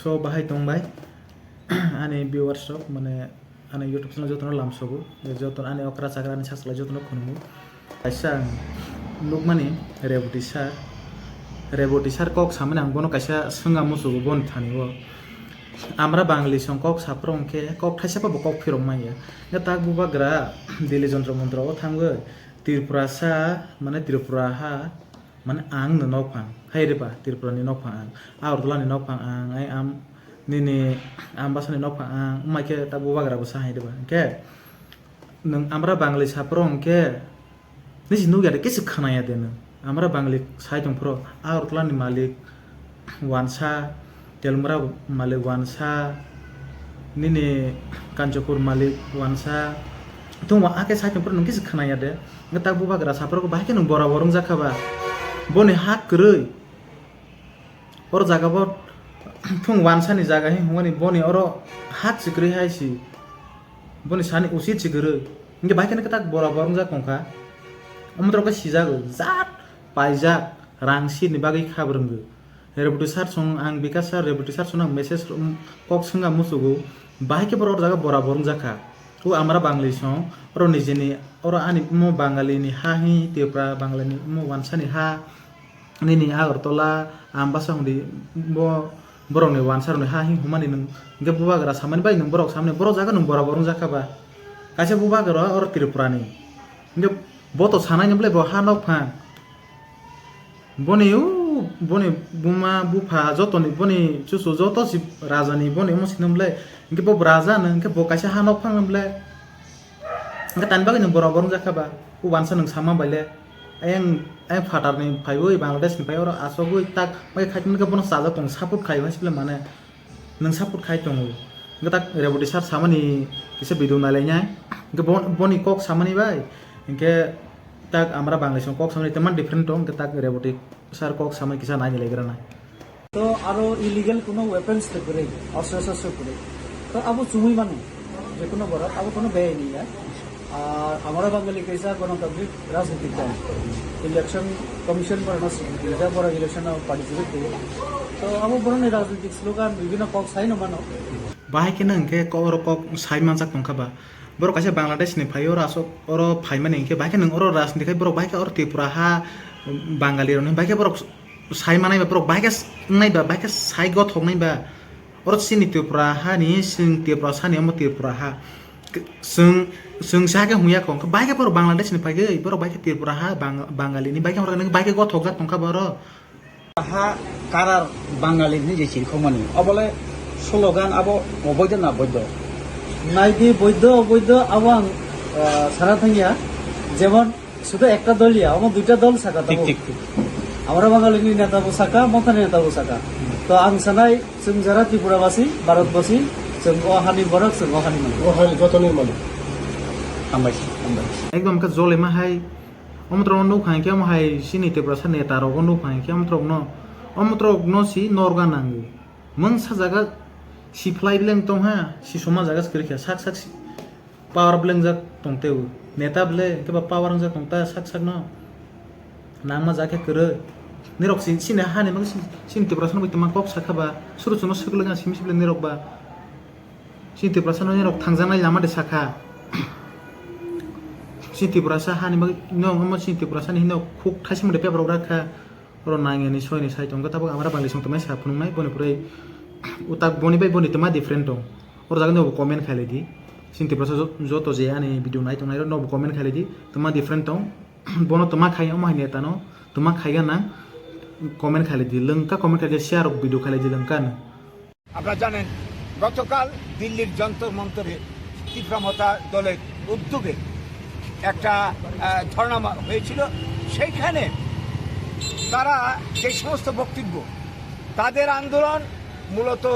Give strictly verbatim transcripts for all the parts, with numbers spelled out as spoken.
To bahai tong bai ani viewers rok, mane ani YouTube channel jotono lamsogo, jotono ani okra chakra ani sachwlai jotono khunungo. Kaisa ang nukmani Reboti sir, Reboti sir kok samani ang bono kaisa swnga muchugo boni thani o. Amra Bangli song kok saphuru hwnkhe kok thaisa bo kok phirok manya. Hwnkhe tak bubagra Delhi jontro montro o thangwi Tripura sa, mane Tripura ha, mane ang no nokphang, hai reba Tripura ni nokphang ang, Agartala ni nokphang ang, ai am nini Ambasa ni nokphang ang, wngmai khe tak bubagra bo sa hai reba. Hwnkhe nwng Amra Bangli saphuru hwnkhe nisi nukya de, kisa khwnaya de nwng? Amra Bangli sai tongphuru Agartala ni malik wansa, Telmura malik wansa, nini Kanchanpur malik wansa. Thung wa ake sai tongphuru nwng kisa khwnaya de. Nwng tak bubagra saphuru bahai khe nwng bora borong jakha ba. Boni hak kwrwi. Oro jaga bo thung wansa ni jaga hi hwnmani boni oro hak si kwrwi hai si. Boni sani usit si kwrwi. Hwnkhe bahai khe nwng tak bora borong jak tongkha. Omo toro khe sijago jat paijak rang sini bagwi kha bwrwngwi. Reboti sir song ang Bikash sir, Reboti sir song ang message rum-, kok swngya muchugo. Bahai khe borok oro jaga bora borong jakha. O Amra Bangli song oro nijini oro ani omo Bangali ni ha hi Tripura Bangali ni omo wansa ni ha. Nini Agartala, Ambasa hwndi bo borokni wansa rokni ha hing humani nwng hwnkhe bubagra samani bai nwng borok samani borok jaga nwng bora borong jakha ba? Kaisa bubagra oro Tripura ni. Hwnkhe bo to sanai ni bwlai bo ha nokphang. Boni o, boni buma bupha jotoni boni chuchu joto si raja ni boni omo sini bwlai. Hwnkhe bo raja no hwnkhe bo kaisa ha nokphang bwlai. Hwnkhe tani bagwi nwng bora borong jakha ba? O wansa nwng sama bai le. Ayang, ayang phatar ni phaiwi Bangladesh ni phai oro asogwi tak bai khai tongkha bono chajak tong support khai hai sibole mane nwng support khai tongo. Hwnkhe tak Reboti sir samani kisa video nailainai. Hwnkhe bo-, boni kok samani bai. Hwnkhe tak Amra Bangladesh ni kok samani teman different tong. Hwnkhe tak Reboti sir kok samani kisa nainailaigranai. To aro illegal kuno weapons to kwrwi, ostro shostro kwrwi. To abo chumui mano, je kuno borok, abo kuno beyai ni ya. Ar Amra Bangali kaisa gonotabrik rajnitik dol. Election Commission borokno swngwi rijak, borok election o participate khlaiwi. To abo borokni rajnitik slogan, bibhinno kok sai no mano. Bahai khe nwng khe kok, oro kok sai manjak tongkha ba? Borok kaisa Bangladesh ni phai oro aswk oro phaimani hwnkhe bahai khe nwng oro rajnitik khai borok bahai khe oro Tripura ha, Bangali rokni bahai khe borok sai manai ba borok bahai khe wngnai ba, bahai khe sai gothok nai ba. Oro chini Tripura ha ni, chini Tripura sa ni omo Tripura ha. K-, chwng, chwng sa khe hwnya kho, bahai khe borok Bangladesh ni phai khe, borok bahai khe Tripura ha, Bang-, Bangali ni bahai khe, bahai khe gothok jak tongkha borok. Ha karar Bangali ni je chini khomani, obole slogan abo oboido na boido? Naidi boido, oboido abo ang, ah, sana thangya, jemon Sudu ekta dol ya, omo duita dol saka tabuk. Thik, thik, thik. Amra Bangali ni neta bo saka, Motha ni neta bo saka. To ang sanai, chwng jara Tripura basi, Bharat basi, chwng o hani borok, chwng o hani malik. O hani jotoni malik. Hambai, hambai. Ekdom khe jolema hai, omo toro nukha hinkhe omo hai chini Tiprasa neta rogo nukha hinkhe omo toro no, omo toro no si norga nango. Mungsa jaga si phlai bileng tongha, si soma jaga se kwrwikha, sak sak si power blengjak tongteo. Neta ble khe ba power wngjak tongta sak sak no. Nangma ja khe kwrwi. Nirok si, sini hani bagwi si, sini Tiprasa no bai tongma kok sakha ba. Suru chwngno swk lwng simi sibile nirok ba. Sini Tiprasa no nirok thangjaknai lama de sakha. Sini Tiprasa hani bagwi no, omo sini Tiprasa ni hino khuk thaising de paper rok rakha. Oro nang yani soi ni sai tongo, tabuk amra bangli song tongnai sa phunuknai, boni pore utak boni bai boni tma different tong. Oro jaga nobo comment khailai di. Sini Tiprasa jo-, joto je ani video nai tongnai rok nobo comment khailai di. Tma different tong. Bono tma khai omo hai neta no. Tma khaiga nang comment khailai di. Lengka comment khailai di, share rok video khailai di lengka no. আপনারা জানেন, গতকাল দিল্লির যন্তর মন্তরে তীব্র মতা দলের উদ্যোগে একটা, আহ, ধর্ণা মা-, হয়েছিল। সেইখানে তারা যে সমস্ত বক্তব্য, তাদের আন্দোলন মূলত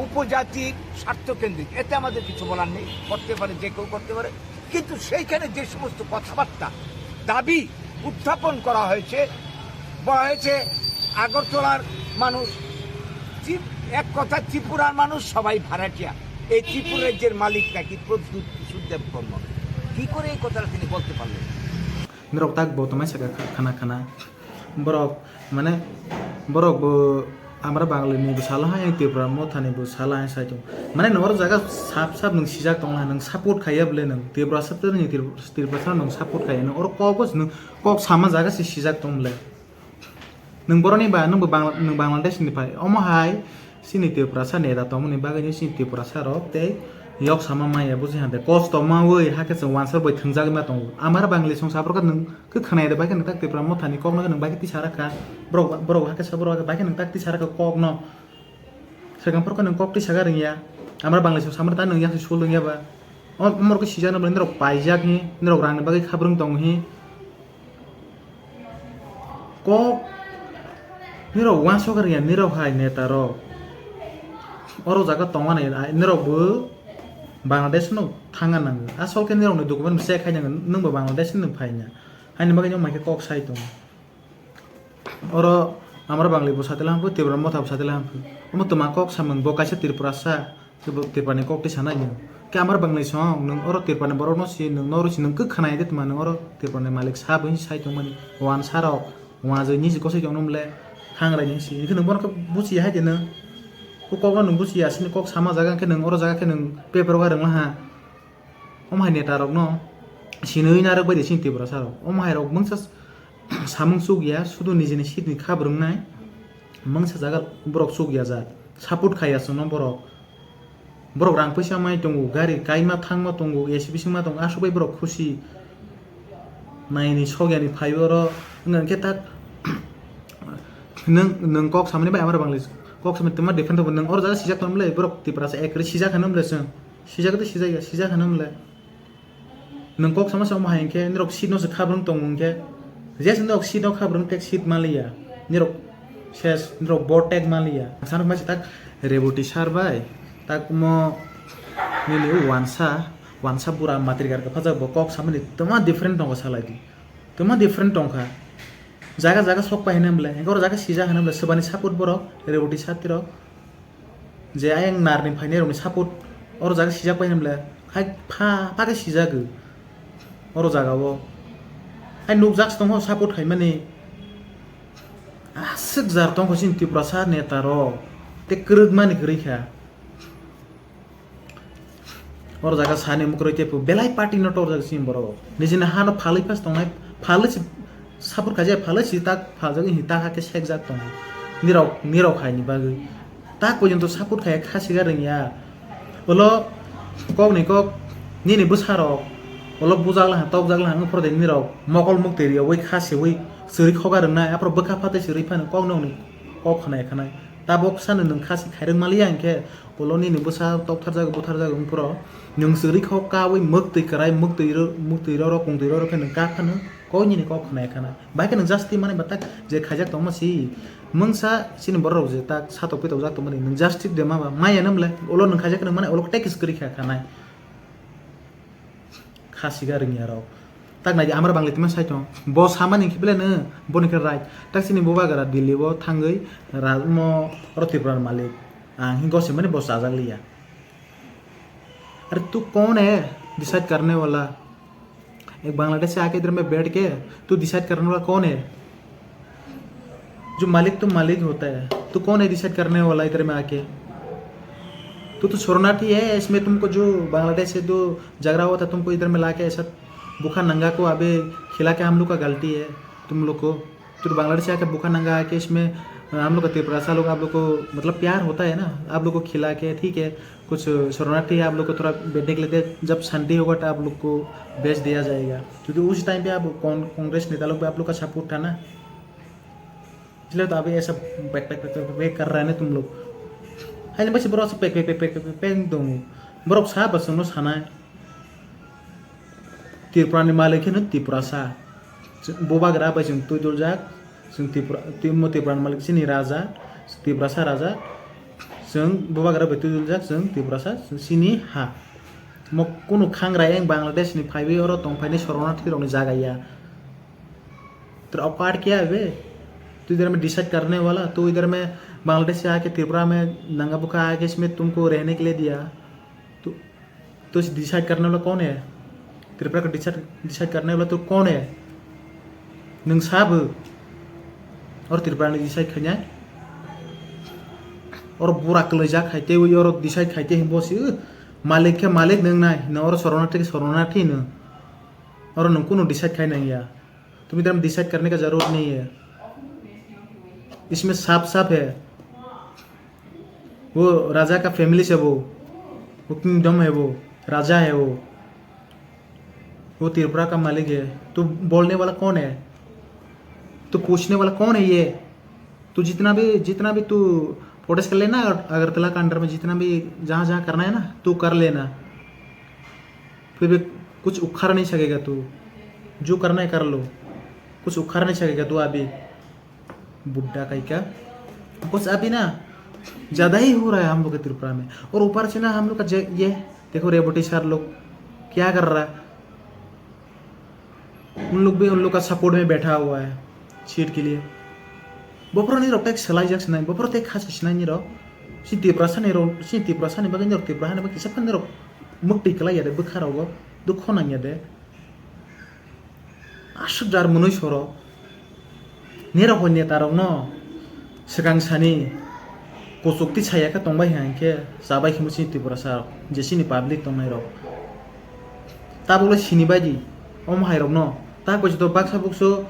উপজাতির স্বার্থকেন্দ্রিক, এতে আমাদের কিছু বলার নেই, করতে পারে, যে কেউ করতে পারে। কিন্তু সেইখানে যে সমস্ত কথাবার্তা, দাবি উত্থাপন করা হয়েছে, বলা হয়েছে আগরতলার মানুষ, ত্রি-, এক কথা ত্রিপুরার মানুষ সবাই ভাড়াটিয়া, এই ত্রিপুরা রাজ্যের মালিক নাকি প্রদ্যুৎ কিশোর দেববর্মন। কি করে এই কথাটা তিনি বলতে পারলেন? Norok tak bo tongmai saka kha-, khana khana. Borok, mane, borok bo Amra Bangali ni bwsalo hai, Tripura Motha ni bwsalo hai sai tong. Mane nwng oro jaga sap sap nwng sijak tong lai, nwng support khaiya bwle nwng Tripura sap tong ni Tripura sap nwng support khaiya nwng oro kok bw nwng kok sama jaga se sijak tong bwle. Nwng boroni ba nwng bo Bangla-, nwng Bangladesh ni phai. Omo hai chini Tripura sa neta tongmani bagwi chini Tripura sa rok tei yok sama maya buji hande kosto mawi hakhe chwng wansa bai thwngjagwi ma tongo. Amra Bangali song sabrok nwng Khe khwnai de, bai khe nwng tak Tipra Mothani kokno khe nwng bai khe tisa rakha. Borok, borok hai khe sa, borok hai khe bai khe nwng tak tisa rakha kokno. Swkang phor khe nwng kok tisa kha rwngya. Amra Bangladesh samar ta nwng yang se sul rwngya ba. O, omor khe sijak na bwle norok paijak hi, norok rang ni bagwi khabrwng tong hi. Kok nirok wansok rwngya, nirok hai neta rok. Oro jaga tongmani, ai, nirok bo Bangladesh no thangna nango. Asol khe nirok ni document check khai nango, nwng bo Bangladesh ni phaina. Haini bagwi no mai khe kok sai tongo. Oro Amra Bangli bo satila hamphu, Tipra Motha bo satila hamphu. Omo twma kok samung bo kaisa Tripura sa, Tripura ni kok twi sanai nwng. Khe Amra Bangli song nwng oro Tripura ni borok no si, nwng noro si, nwng kwkhwna de twma nwng oro Tripura ni malik sa bo hinwi sai tongmani. Wansa rok, wanjwi ni si kosoi tongno mle, thangrai ni si. Hwnkhe nwng bono khe buchi hai de nwng. O kok no nwng buchi ya, sini kok sama jaga khe nwng oro jaga khe nwng paper o rwngla ha. Omo hai neta rok no sinwi narwk bai de chini Tiprasa rok. Omo hai rok mungsa samung chuk ya, sudu nijini seat ni kha bwrwng nai. Mungsa jaga borok chuk ya jak. Support khai ya chwngno borok. Borok rang puisa mai tongo, gari kaima thangma tongo, A C bisingma tongo, aswk bai borok khusi. Naini sokya ni phai oro wngkha khe tak nwng, nwng kok samani bai amar bangli kok samani twma different tongo. Nwng oro jaga sijak tongmani borok Tiprasa ekre sijak hano mle chwng. Sijak tei sijak ya, sijak hano mle. Nwng kok sama sama hai hinkhe, nirok seat no se khabrwng tongo hinkhe, je se nirok seat no khabrwng tek seat maliya, nirok ses, nirok bo tek maliya. Sana mai se tak reboti sar bai, tak mo nini o wansa, wansa bura matrikar kwphajak bo kok samani twma different tongo salai di, twma different tongkha. Jaga jaga sok pai hwnwi mle, hinkhe oro jaga sijak hwnwi mle, swbani support borok, reboti sar tirok. Je ayang narni phainai rokni support oro jaga sijak pai hwnle khai pha pha khe sijago oro jaga o. Hai nukjak se tongkho support khaimani aswk jar tongkho chini Tiprasa neta rok tei kwrwkmani kwrwi kha. Oro jaga sani mukrwi tei belai party no torjak chini borok nijini hano phalwi phas tongnai phalwi se. Support khaijak phalwi si tak phaljak wnghi tak hakhe sekjak tongo. Nirok, nirok haini bagwi. Tak porjonto support khaiya kha siga rwngya. Ulo kok ni kok nini bwsarok. Ulo bujak laha, tokjak laha wngphuru de nirok mokol muktwi riyawi kha siwi chwrwi khoga rwngnai. Aphuru bwkha phatwi chwrwi phano kok nokni kok khwnai khwnai. Tabok sano nwng kha si khairwng maliya hinkhe ulo nini bwsa toktharjak butharjak wngphuru nwng chwrwi kho kawi muktwi kwrai muktwi ro-, muktwi roro kungtwi roro khe nwng kak phano. Kok nini kok khwnai khana. Bai khe nwng justice mani ba tak je khaijak tongma si. Mungsa chini borok rok je tak satok pitok jak tongmani nwng justice de ma ba maya nw mle ulo nwng khaijak nw mani ulo tei kis kwrwi kha khanai. Kha siga rwngya rok. Tak nai di amra bangli tma sai tong. Bo samani khe bele nw boni khe right. Tak chini bubagra Delhi o thangwi ra-, mo oro Tripura ni malik. Ang hin gose mani bo chajak liya. अरे तू कौन है डिसाइड करने वाला? एक बांग्लादेशी आके इधर में बैठ के तू डिसाइड करने वाला कौन है? जो मालिक तो मालिक होता है, तू कौन है डिसाइड करने वाला इधर में आके? तू तो शरणार्थी है, इसमें तुमको जो बांग्लादेश से जो झगड़ा हुआ था, तुमको इधर में लाके ऐसा भूखा नंगा को अभी खिला के हम लोग का गलती है, तुम लोग को। तो बांग्लादेश से आके भूखा नंगा आके इसमें, अ, हम लोग का तिपरासा लोग आप लोग को मतलब प्यार होता है ना, आप लोग को खिला के, ठीक है, कुछ शरणार्थी है, आप लोग को थोड़ा बैठने के लिए दे, जब शांति होगा तो आप लोग को भेज दिया जाएगा। क्योंकि उस टाइम पे आप कौन, कांग्रेस नेता लोग भी आप लोग का सपोर्ट था ना, इसलिए तो अभी ऐसा pack, pack, pack, pack, pack कर रहे हैं ना तुम लोग। Hai ni basi borok se pek pek pek pek pek pek pek tongo. Borok sa ba chwngno sanai. Tripura ni malik kheno Tiprasa. Bubagra bai chwng twi duljak. Chwng Tripura, Timo Tripura ni malik chini raja. Tiprasa raja. Chwng bubagra bai twi duljak, chwng Tiprasa, chini ha. Mo kunu khangrai eng Bangladesh ni phaiwi oro tong phaini shorornathi rokni jaga ya. तेरा औकात क्या है बे? तू इधर में डिसाइड करने वाला, तू इधर में बांग्लादेश से आके त्रिपुरा में नंगा भूखा आके इसमें तुमको रहने के लिए दिया। तू, तू डिसाइड करने वाला कौन है? त्रिपुरा का डिसाइड, डिसाइड करने वाला तू कौन है? Nwng sabo? Or Tripura ni decide khainai? Oro bura kwlaijak hai tei oro decide khai tei hwnbo se, "Malik khe malik nung nai, no oro soronarthi khe soronarthi no. Oro nung kunu decide khai nang ya. Tumi tam decide karne ka zarur nahi hai. Isme saf saf hai. Wo raja ka family se wo. Wo kingdom hai wo. Raja hai wo." वो त्रिपुरा का मालिक है, तो बोलने वाला कौन है? तो पूछने वाला कौन है ये? तो जितना भी, जितना भी तू प्रोटेस्ट कर लेना, अगर-, अगरतला का अंडर में जितना भी जहाँ जहाँ करना है ना, तू कर लेना। फिर भी कुछ उखाड़ नहीं सकेगा तू। जो करना है कर लो, कुछ उखाड़ नहीं सकेगा तू अभी। बुड्ढा कहीं का। कुछ अभी ना ज्यादा ही हो रहा है हम लोग के त्रिपुरा में। और ऊपर से ना हम लोग का जे-, ये देखो रेवटी सर लोग क्या कर रहा है। उन लोग भी उन लोग का सपोर्ट में बैठा हुआ है सीट के लिए। Bophoro ni rok tei swlaijak sinai, bophoro tei khasi sinai ni rok. Si Tiprasa ni rok, si Tiprasa ni bagwi ni rok, Tipra hani bagwi kisa phani rok mukti kwlai ya de, bwkha rogo dukho nang ya de. Aswk jar mwnwi soro. Nirok hoi neta rokno swkang sani kuchuk twi saya khe tongbai hai khe chabai khemo chini Tiprasa rok, je chini public tongnai rok. Tabukle sini baidi omo hai rokno ta koichito baksa bukso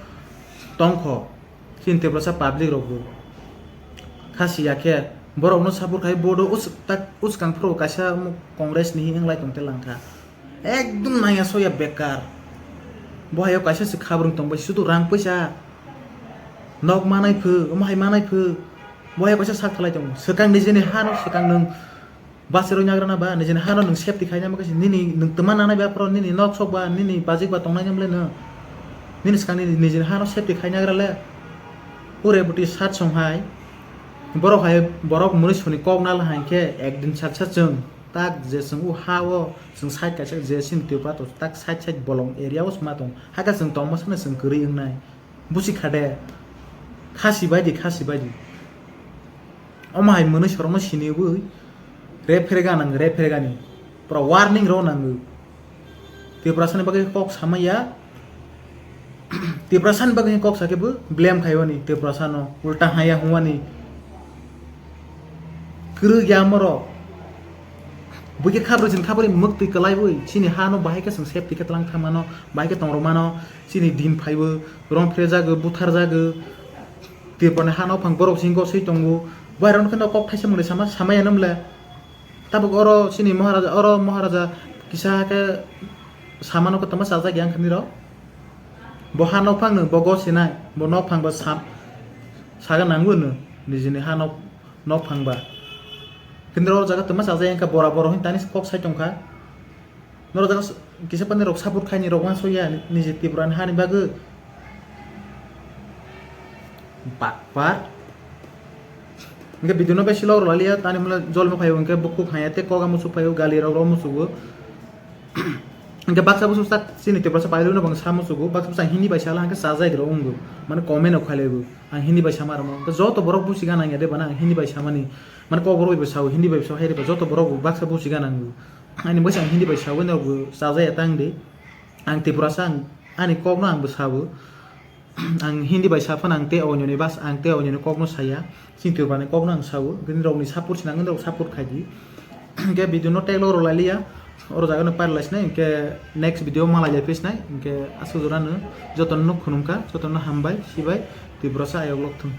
tongkho chini Tiprasa public rokbo. Khasi ya khe borokno support khai bodo us-, tak uskang phuru kaisa omo Congress ni hinwi wng lai tong te langkha. Ekdom naiya soya bekar. Bo hayo kaisa se khabrung tong bai sudu rang paisa. Nok manai phu, omo hai manai phu. Bo hayo kaisa sak thalai tong. Swkang nijini hano swkang nwng bachiroi nagrana ba nijini hano nwng safety khaina bagwi se nini nwng twma nanai ba phoro nini nok sok ba nini bajik ba tongnai nang le nwng. Nini swkang nini nijini hano safety khai nagra le. Ure buti sat song hai. Borok hai borok mwnwi soni kok nal hai khe ekdin sat sat chwng. Tak je chwng o ha o chwng side kaisa je chini Tripura to tak side side bolong area o sma tong. Hakhe chwng tongma sano chwng kwrwi wngnai. Busi kha de. Khasi bai di, khasi bai di. Omo hai mwnwi sorokno sini wi. Re pherega nang, re pherega ni. Pura warning ro nang. Tiprasa ni bagwi kok samaya. Tiprasa ni bagwi kok sakhe bo blame khaiyoni Tiprasa no. Ulta haya huwani. Kwrwi ya morok. Buikhe khabri jin khabri mwktwi kwlaiwi chini hano bahai khe chwng safety khe tlang thangmano, bahai khe tongrokmano, chini din phaibo, rong phre jago, buthar jago, Tripura ni hano phang borok sing gosoi tongo, bairok no khe no kok thaisa mwnwi sama, sama ya nw mle. Tabuk oro chini Maharaja, oro Maharaja kisa khe samano khe tongma chajak ya wngkha nirok. Bo ha nok phang no bo gosinai, bo nok phang bo sam-, saga nango no, nijini ha nok, nok phang ba. Kintu oro jaga tongma chajak ya wngkha bora bora hwn tani kok sai tongkha. Norok jaga s-, kisa pani rok support khaini rok uansukya niji Tripura ni hani bagwi. Bakpar. Hingke video no besi log rwlaliya tani mula jol no phaio hingke bukhuk haya tei koga musuk phaio gali rok rok musugo. Hingke baksa busu sak chini Tiprasa pailui no bang sa musugo baksa busu ang Hindi bai sala hingke sajai rok wngbo mane comment rok khailaibo ang Hindi bai sama rok no hingke joto borok busi gana ya de bana ang Hindi bai samani mane kok borok bai sao Hindi bai sao hai rok joto borok bo baksa busi gana wngbo. Ani bwsa ang Hindi bai sawi norokbo chajaya tang di. Ang Tripurasa ang ani kokno ang bwsao. Ang Hindi bai sa phano ang tei onyo ni bas ang tei onyo ni kokno saya. Chini Tripura ni kokno ang sao. Bini rokni support sinang norok support khai di. Hingke video no tag log rwlai liya. Oro jaga no paralai sinai hingke next video malai lai phi sinai hingke aswk jora no joto no khunum kha joto no hambai sibai Tripurasa ayok lok thung.